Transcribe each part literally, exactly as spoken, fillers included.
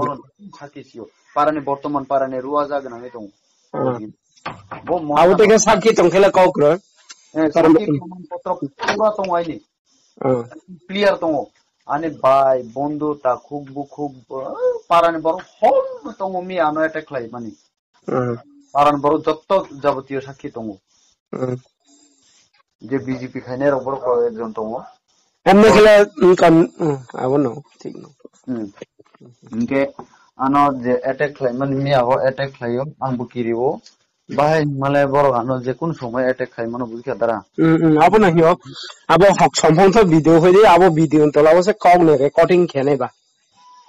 Bono sakhi sio. Parani bortoman parani ruwa jagna ngai tongo. Hmm. Bo mo Abo teke sakhi tongkhele kok ro. Eh, Karon sakhi proman potro pura tongo aini. Hmm. Clear tongo. Ani bai, bondhu, takhuk, bukhuk, bo-, parani borok hol tongo mi ano attack khlai mani. Hmm. Parani borok jotto jabotiyo sakhi tongo. Hmm. Je B J P khainai rok borok koi ekjon tongo. Emne khle, mm, kon, mm, abo no, thik no. Hmm. Hinkhe ano je attack khlai mani mi abo attack khlaio, ang bo kirio. Bahai hwnmale borok ano je kunu somoi attack khai mano bujikha dara. Hmm, hmm, abo no hiyo. Abo hok somphong tho video hoide, abo video tola o se kok ni recording khenai ba.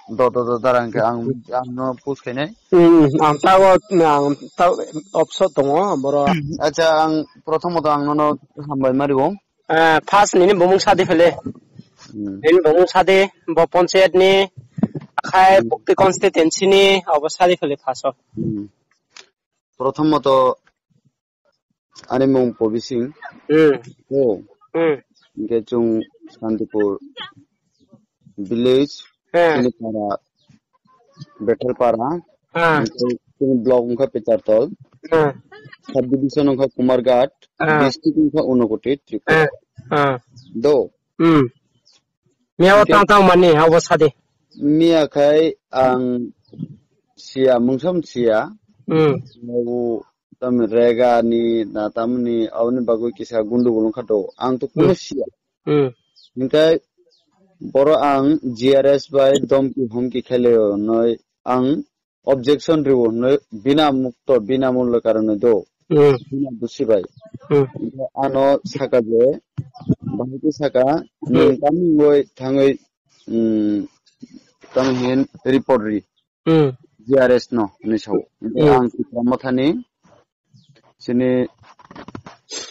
Do, do, do, dara hwnkhe ang, ang no post khainai. Hmm, ang tago, ang tago option tongo, boro. Acha, ang prothomot ang nono hambai mario. Ah, first nini bumung sadi phele. Hmm. Nini bumung sadi, bo panchayat ni, akhai Hmm. bukti constituency ni, obo sadi phele first o. Hmm. Prothomot ani mung Pobising. Hmm. O. Hmm. Hinkhe chwng Santipur village, Hmm. chini para Bethelpara, Hmm. hinkhe chini block wngkha Pechartol, Hmm. sub division wngkha Kumarghat, Hmm. district wngkha Unakoti, Tripura. Hmm. Hmm. Do. Hmm. Miya o Hinkhe tang tang mani, abo sadi. Miya khai ang siya, mungsam siya. Hmm. Abo Tam rega ni na tamni aboni bagwi kisa gundugul wngkha do. Ang to kuno Hmm. siya. Hmm. Hinkhe boro ang G R S bai domki homki khaileo noi ang objection riwo noi bina mukto bina mullo karone do. Hmm. Bina dusi bai. Hmm. Hinkhe ano saka je bahai khe saka Hmm. nung tamni woi thangwi, um, tamhin report ri. Hmm. G R S no hinwi sao. Hinkhe Hmm. ang Tipra Mothani chini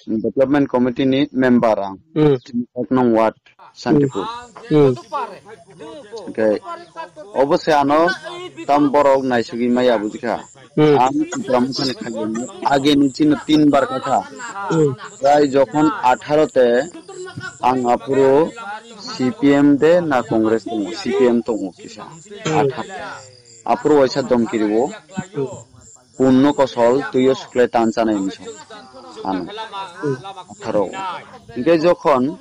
development committee ni member ang. Hmm. Chini ek nong ward Santipur. Hmm. Hinkhe obo se ano tam borok naisugwi maya bujikha. Hmm. Ang Tipra Mothani khagini ageni chini tin bar kha kha. Hmm. Prai jokhon atharo te ang aphuru C P M de na Congress tongo, C P M tongo kisa. Hmm. Atharo. Aphuru waisa domkiriwo. Punno kosol tuyo suklai tan chanai hinwi sa. Ano. Atharo. Hinkhe jokhon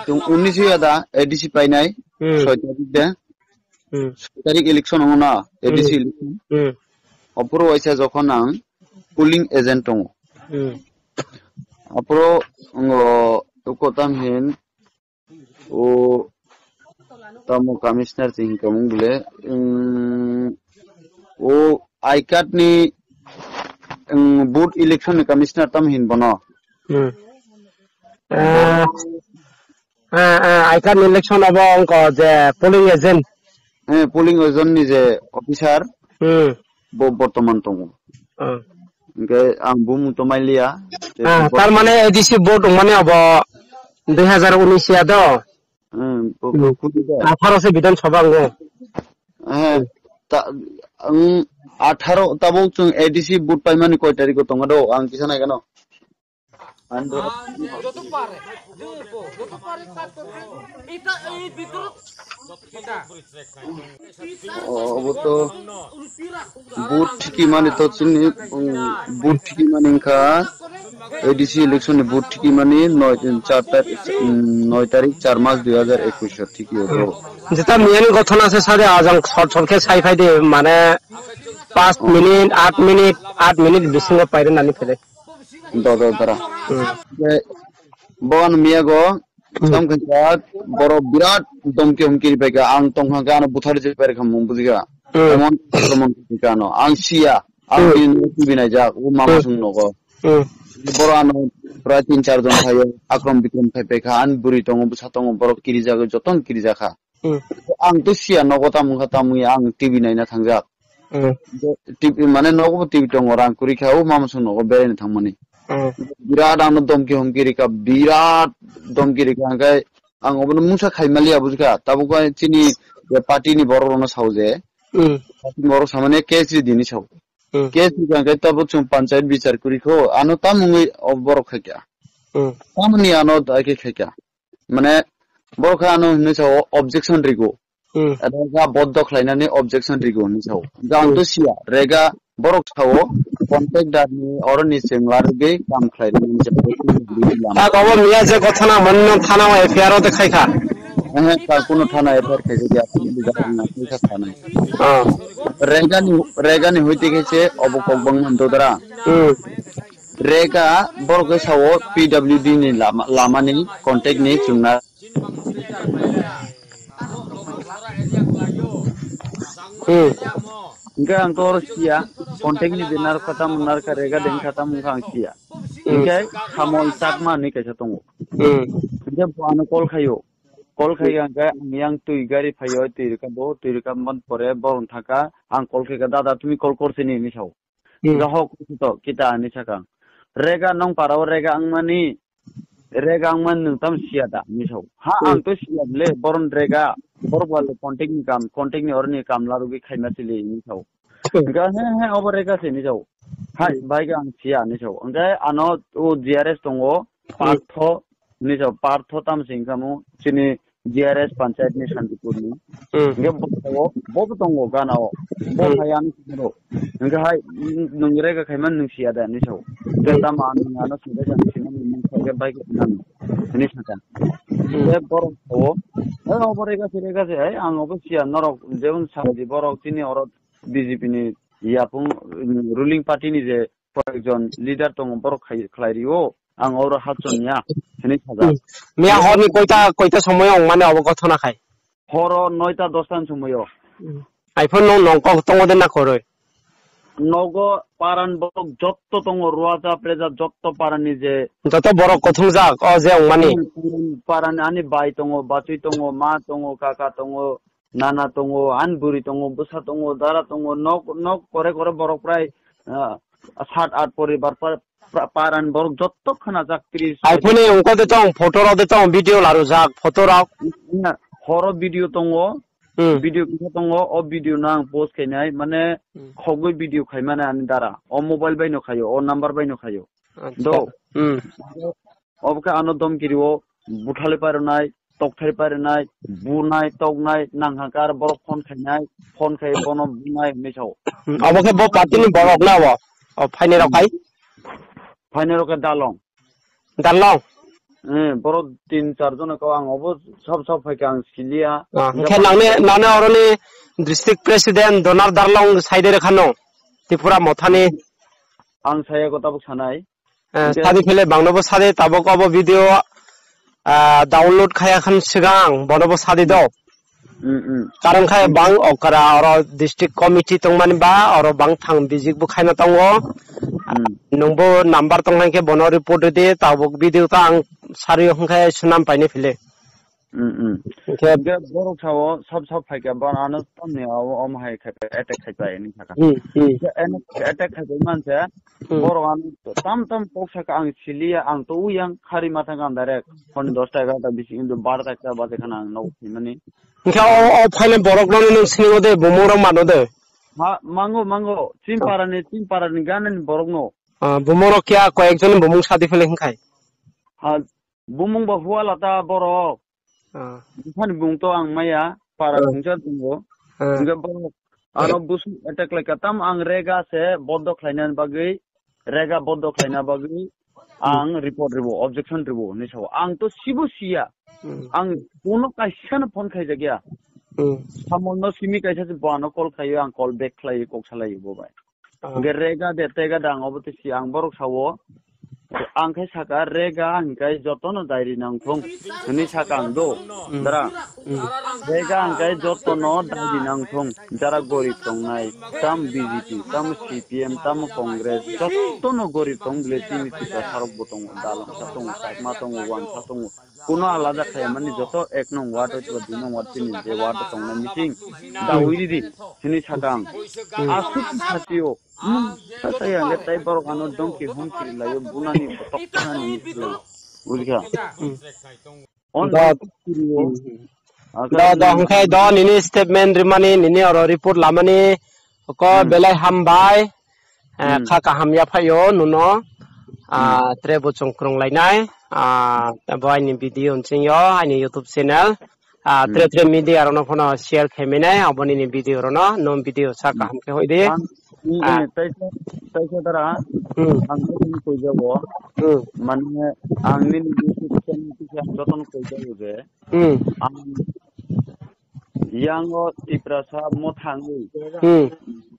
chwng unis ya da A D C painai, Hmm. soi tarik de. Hmm. Soi tarik election wngo na, A D C Hmm. election. Hmm. Aphuru waisa jokhon ang polling agent tongo. Hmm. Aphuru wngo tuko tam hin O tamo commissioner se hinka mung bole, um, o I card ni, um, booth election ni commissioner tam hin bono. Hmm. Eh, eh, eh, I card ni election abo wngkha je polling agent. Eh, polling agent ni je officer. Hmm. Bo bortoman tongo. Hmm. Hinkhe ang bumung to mailiya. Ah, tar mane A D C vote wngmani abo dui hazar unis ya do? Hmm, bo, bo, Hmm. kudi da? Atharo se Bidhan Sabha wngo. Eh, ta, ang atharo tabuk chwng A D C vote paimani koi tarikh o tongo do? Ang kisa nai gano. Ang do- O, obo to booth thiki mani to chini, um, booth thiki mani wngkha A D C election ni booth thiki mani noi, char tarik, um, noi tarik char mas dui hazar ekwis o thiki o to. Jeta miyani gothona se sade ajang sor sor khe sai phai de mane pas minute, at minute, at minute bisingo paire nani phele. Do, do, dara. Hmm. Bo ano miyago, Hmm. Tam khe jak, borok birat domki homki ri paikha, ang tongkha khe ano buthar je paikha mung bujikha. Hmm. Emon akromon kha ano, ang siya, ang Hmm. bini nogo T V naijak, o mama Hmm. song nogo. Hmm. Borok ano prai tin char jon phaio, akrom bikrom khai paikha, ani bwrwi tongo, bwsa tongo, borok kirijagwi, jotono kirijakha. Hmm. Ang to siya nogo tamo wngkha, tamo wngya ang T V naina thangjak. Hmm. T V mane nogo bo T V tongo, rang kwrwi kha, o mama song nogo beraina thangmani. Hmm. Birat ano domki homki rikha, birat domki rikha, hwnkhe ang obono mungsa khai maliya bujikha, tabuk chini je party ni borok rokno sao je, Hmm. party ni borok samani case ri dini sao. Hmm. Case rikha hwnkhe tabuk chwng panchayat bichar kwrwi kho, ano tamungwi o borok khaikha. Hmm. Tamoni ano daikhe khaikha. Mane borok khe ano hinwi sao objection rigo. Hmm. Rega boddo khlainani objection rigo hinwi sao. Hwnkhe ang to Hmm. siya, rega borok sao, contractor ni oroni chwng larwgwi kam khlainani hinwi sao. Lama. Tak obo miya je gothona manno thana o F I R o de khai kha. Eh, ta kuno thana F I R khai kha, ya, kuno biga thana khai kha thana. Ah. Rega ni, rega ni hoite khe se obo kok bang man to dara. Hmm. Rega borok khe sao P W D ni lama, lama ni contact ni chwngna. Hmm. Hingke ang to oro siya, contact ni je narwk kha tamo narwk kha, rega deng kha tamo wngkha ang siya. Hmm. Hingke Samol Chakma hinwi kaisa tongo. Hmm. Hingke bo ano call khaio. Call khai hingke ang yang twi gari phaio, twi rwkha bo, twi rwkha man pore borok thangkha, ang call khaikha, "Dada, tumi call korse ni?" hinwi sao. Hmm. Hingke hok to kita hinwi sakha. Rega nong para o rega wngmani, rega wngmani nwng tamo siya da hinwi sao. Ha, hmm, ang to siya le, boron rega, borok ba le contact ni kam, contact ni oroni kam larwgwi khaima sili hinwi sao. Hmm. Hingke he, he, obo rega se hinwi sao. Hai, hmm, bai ang siya hinwi sao. Hingke ano o G R S tongo, hmm, Partho, hinwi sao, Partho tamo se wngkha mo, chini G R S panchayat ni Santipur ni. Hmm. Hingke bo, bo, bo tongo gana o. Bo, hmm, hai ani soro. Hingke hai, nwng rega khaima nwng siya da hinwi sao. Hingke tamo ang nwng ano singkha jang sina nwng khaikhe bai khe nang hinwi sakha. Hmm. Hingke borok sao, "Eh, obo rega se, rega se, hai, ang obo siya norok jebon sanadi borok chini oro B J P ni yapung, mm, ruling party ni je koyekjon leader tongo, borok khai, khlai rio, ang oro hapchon ya," hinwi sajak. Hmm. Miya horni koita, koita somoyo wngmani obo gothona khai? Horo noita dosta ni somoyo. Hmm. Aipho nwng nongkok tongo de na koroi? Nogo paran borok jotto tongo, ruaja preja jotto parani je. Joto borok kothongjak o je wngmani? Hmm, paran, parani ani bai tongo, bachwi tongo, ma tongo, kaka tongo, nana tongo, ani bwrwi tongo, bwsa tongo, dara tongo, nok, nok kore kore borok prai, ah, sat at poribar pa-, pa-, paran borok jotto khwnajak tris. Aiphuno wngkha de tong, photo rok de tong, video larujak, photo rok. Horo video tongo, hmm, video kisa tongo, o video no ang post khainai, mane, hmm, khogwi video khaimani ani dara, o mobile bai no khaio, o number bai no khaio. Acha. Do. Hmm. Obo khe ano domkiri o buthali parinai, tokthai parinai, bunai, toknai, nang hangkhe aro borok phone khainai, phone khai bono bunai hinwi sao. Hmm, obo khe bo party ni borok na bo? O phainai rok hai? Phainai rok khe dalong. Dalong? Eh, borok tin char jona kok ang obo sab sab phaikha ang siliya. Ah, hingke hingke nangni, nangni oroni district president Donar Darlong saide rwkha no? Tripura mothani. Ang saya ko tabuk sanai. Eh, hingke sadi phele bangnobo sadi tabuk obo video, ah, download khaya khan swkang bonobo sadi do. Mm, mm. Karon khai bang okra oro district committee tongmani ba oro bang thang bijik bo khaina tongo. Mm. Nungbo number tongnai khe bono report rwdi tabuk video ta ang sari hwnkhe sunam paine phile. Mm, mm. Hwnkhe hingke borok sao sab sab phaikha, bo ano tamni o, omo hai khai attack khai pai hinwi sakha. Mm, mm. Hingke attack khai pai manse, mm, borok ano tam tam kok sakha, ang siliya, ang to uyang khari mathang ang direct phone dosta egarota bisi hindu barota ekta baje khana ang nok himani. Hingke o, o phainai borok no nwng sini ode bumung rok mano de. Ha, mango, mango, chini para ni, chini para ni gana ni borok no. Ah, bumung rok kya koyek jon ni bumung sadi phele hingkhai. Ha, bumung bo hua lata borok. Ah. Buphani bung to ang maya, para ah, khungsa tongo. Ah. Hingke borok ano busu attack lai ka tam ang rega se bodo khlaina bagwi, rega bodo khlaina bagwi hmm, ang report ribo, objection ribo hinwi sao. Ang to sibo siya. Hmm. Ang kuno kaisa no phone khaijak ya. Hmm. Samol no simi kaisa se bo ano call khaio, ang call back khlai kok salai bo bai. Ah. Hingke rega de tega dang obo te si ang borok sao. Ang khe saka rega hingkai jotono dairi nangthung hinwi saka ang do. Mm. Dara. Mm. Rega hingkai jotono dairi nangthung. Jara gorib tongnai, tam B J P, tam C P M, tam Congress, jotono gorib tong bile chini Tiprasa rok bo tongo, Dalongsa tongo, Chakma tongo, Wansa tongo. Kuno alada khaimani joto ek nong ward hoito ba dui nong ward chini je ward tongnai meeting. Da uiri di, hinwi saka ang. Hmm. Asuk satio. Hmm. Sa sa ya le tai borok ano dongki homki layo bunani botok khani layo. Bujikha? Hmm. On Da, dongki rio. Hmm. Aka Da, da, ni hwnkhe do nini statement rimani, nini oro report lamani, ko Hmm. belai hambai. Eh, Hmm. kha kaham ya phaio nuno. Ah, Hmm. tre bo chwng kwrwng lainai. Ah, bo aini video nsing yo, aini YouTube channel. ah, Hmm. Tre tre media rokno phano share khaimani, aboni ni video rokno, nwng video sa Hmm. kaham khe hoi di. Ang, hmm, Ah. Hmm, taisa, taisa dara, Hmm. Ang khe tini koi jago. Hmm. Mane, ang nini YouTube channel tisa ang jotono koi jago je. Hmm. Ang yango Tiprasa mothangwi Hmm.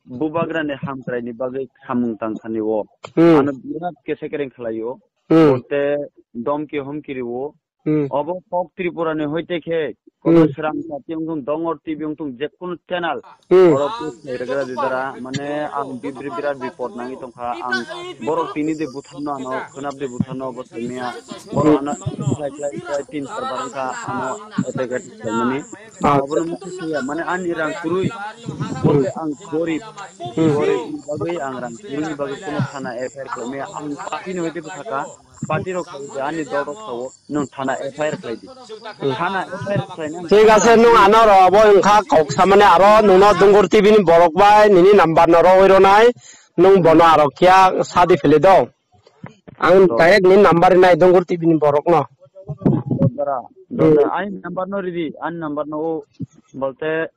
Bubagrani hamkraini bagwi samung tangthani o. Hmm. Ano birat kesa kereng khlaio. Hmm. Bote domki homki rio. Hmm. Obo kok Tripura ni hoite khe, kono Hmm. Srang Sati wngthung, Dongor T V wngthung, jekunu channel. Hmm. Oro post khlai rwgra di dara, mane ang bibri birat bipot nangwi tongkha, ang borok tini de butharno ano, khwnap de butharno, obo saimaya, borok ano khlai khlai khlai tin sar bar wngkha, ano attack attack khlaimani. Ah. Obono mukti suya, mane ani rang kwrwi, bote ang gorib, Hmm. gorib ni bagwi ang rang kwrwi ni bagwi kono thana F I R khlaimaya, ang party ni hoite bwsaka, party rok khlai di, ani dol rok sao, nwng thana F I R khlai di. Hmm. Thana F I R khlai nang. Thik ase, nwng ano ro obo wngkha kok samani aro nwngno Dungur T V ni borok bai nini number no rogwi ronai, nwng bono aro kya sadi phili do. Ang Do. Direct nini number rinai Dungur T V ni borok no. Do dara, do Hmm. dara, ani number no ridi, ani number no o bolte